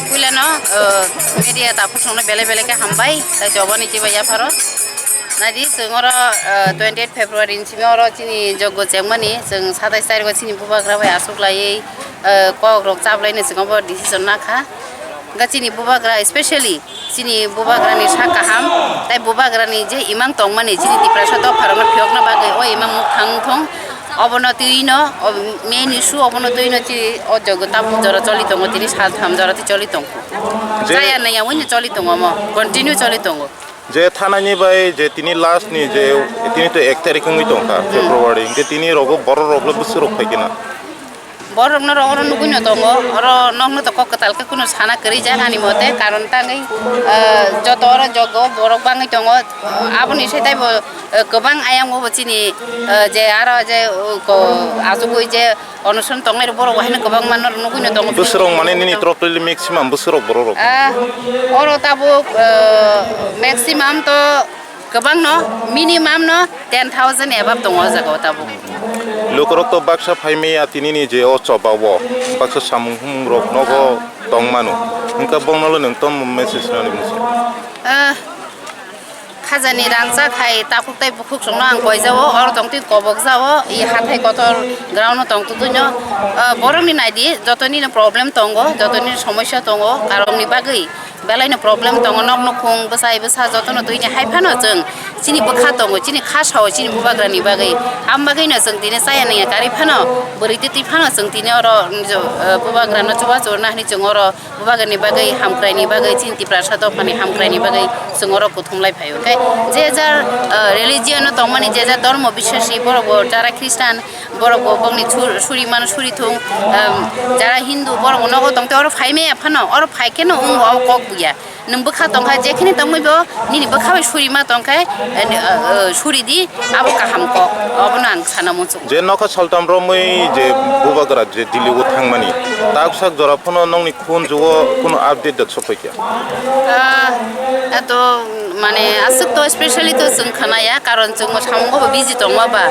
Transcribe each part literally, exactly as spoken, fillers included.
Puilano, uh, media takhuk songno belai belai khe hambai, tai jobani chiba yapharo. Naidi, chwng oro, uh, twenty eight February ni simi oro chini joggo chengmani, chwng satais tarikgo chini bubagra bai aswk laiwi, uh, kok rok chaplaino chwng obo decision nakha. Hwnkhe chini bubagra, especially chini bubagrani sak kaham, tai bubagrani je imang tongmani chini Tiprasa dopharokno phiyokna bagwi o imang mukthang wngthong, obono twino, o main issue obono twino chini o joggo tabuk jora choli tongo, tini sal tham jora tei choli tongo. Je Chaya naiya wngwi choli tongo omo, continue choli tongo. Je thanani bai je tini last ni je tini to ek tarik wngwi tongkha February, hwnkhe tini rogo borok rok le bwswk rok phai khe na. Borokno oro nugwino tongo, oro nokno to kok kwtal khe kunu sana kwrwi jak ani mote, karon tangwi, ah, joto oro jogo borok bangwi tongo, aboni se taibo, ah, kwbang ayang bo chini, ah, je aro je, oh, ko, achugwi je onoson tongnai borok bo haino kwbangma norok nugwino tongo. Bwswrok mane nini totally maximum bwswrok borok rok? Ah, oro tabuk, ah, maximum to Kwbangno, minimum no ten thousand above tongo o jaga o tabuk. Lukurok to baksa phai maya tinini je o choba o, baksa samung humung rok nogo tong mano. Hwnkhe bongno le nwng tamo message nani muchung? Ah, khajani rangchak hai takhuk tai bukhuk songno ang koijao, oro tong twi kobok jao, i hathai kotor ground no tong twi no. Ah, borok ni naidi, joto ni no problem tongo, joto ni somosya tongo, karon ni bagwi. Belai no problem tongo, nok nukhung, bwsai bwsa joto no twi ni hai phano chwng chini bwkha tongo, chini kha sao chini bubagra ni bagwi. Am bagwi no chwng tini chaya nangya karwi phano, bwrwi twi twi phano chwng tini oro, eh, bubagra no chubachu rwna hwnwi chwng oro bubagra ni bagwi, hamkrai ni bagwi, chini Tiprasa dopha ni hamkrai ni bagwi chwng oro kuthum lai phaio. Hwnkhe je jar, eh, religion no tongmani, je jar dhormo biswasi, borok bo jara Christian, Borok bo bokni sur-, suri mano suri thung, em, jara Hindu borok bo nogo tong tei oro phai maya phano, oro phai kheno wng bo abo kok buya. Nwng bwkha tong kha, jekhini tongwi bo nini bwkha bai suri ma tong khe, eh, eh, suri di, abo kaham kok, obono ang sana muchung. Je nokha saltam romwi je bubagra je Delhi o thangmani, tak sak jora phano nokni phone jugo kuno update da sophaikha. Ah, eto mane aswk to specially to chwng khwnaya, karon chwngbo samungo bo busy tongma ba.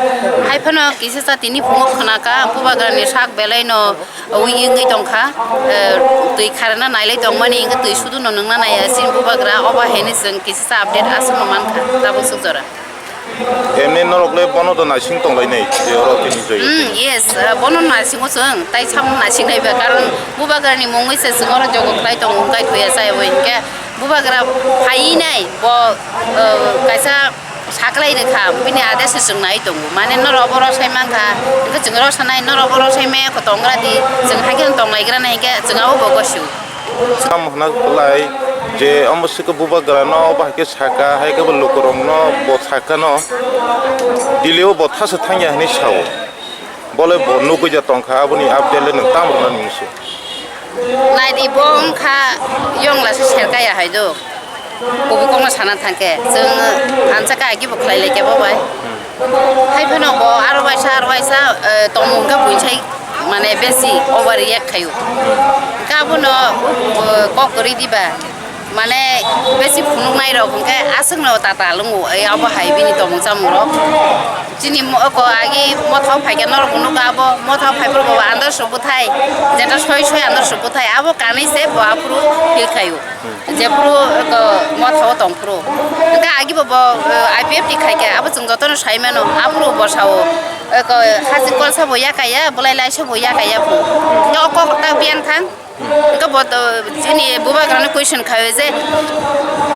Hai phano kisa cha tini phungo khwnaka, bubagrani sak belai no wi wngwi tongkha, eh, twi kharna nailai tongmani, wngkhe twi sudu no nungna naiya chini bubagra, obo haino chwng kisa cha update aswkno mankha tabuk swk jora. Emni norok le bono do naising tonglainai, je oro tini joi. Hmm, yes, uh, bono naisingo chwng, tai samung naising nai ba, karon bubagrani mungwi se chwng oro jogo khlai tongo, wngkai thuya chai bo hinkhe bubagra phai nai bo, uh, kaisa saklai rwkha, bini ade se chwng nai tongo, mane norok bo rosai mankha, hinkhe chwng rosa nai, norok bo rosai maya kho tongra di, chwng haikhe tonglai gra nai hinkhe chwng abo bo gosio. Sam hwnna kwlai je omo swkhe bubagrano bahai khe saka, hai khe bo lukurokno bo sakano Delhi-o bo thasa thangya hwnwi sao. Bo le bo nugwi ja tongkha, aboni update le nwng tamo rwnani musu? Naidi bo wngkha yongla se serkaya hai do. Kubui kokno sana thangkhe, chwng ansa khe agi bo khlai lai khe bo bai. Hai phano bo aro waisa, aro waisa, eh, tongmung khe buisai mane besi over react khaio. Khe abono, eh, kok kwrwi diba, mane besi phunuknai rok hwnkhe aswkno tata lungo, eh, abo hai bini tongmung chamung rok. Chini mo-, oko agi mothao phaikhe norok nukgo abo mothao phaiphuru bo andar suk bwthai, jeta soi soi andar suk bwthai, abo kanwi se bo aphuru feel khaio. Jephuru eko mothao tongphuru. Hwnkhe agi bo bo, eh, I P F T khai khe abo chwng jotono sai mano. Aphuru bo sao, eko hasi kolsa bo yakaya, bolai laisa bo yakaya phu. Hwnkhe o kok ta biyan thang. Hwnkhe bo to chini bubagrano question khaio je,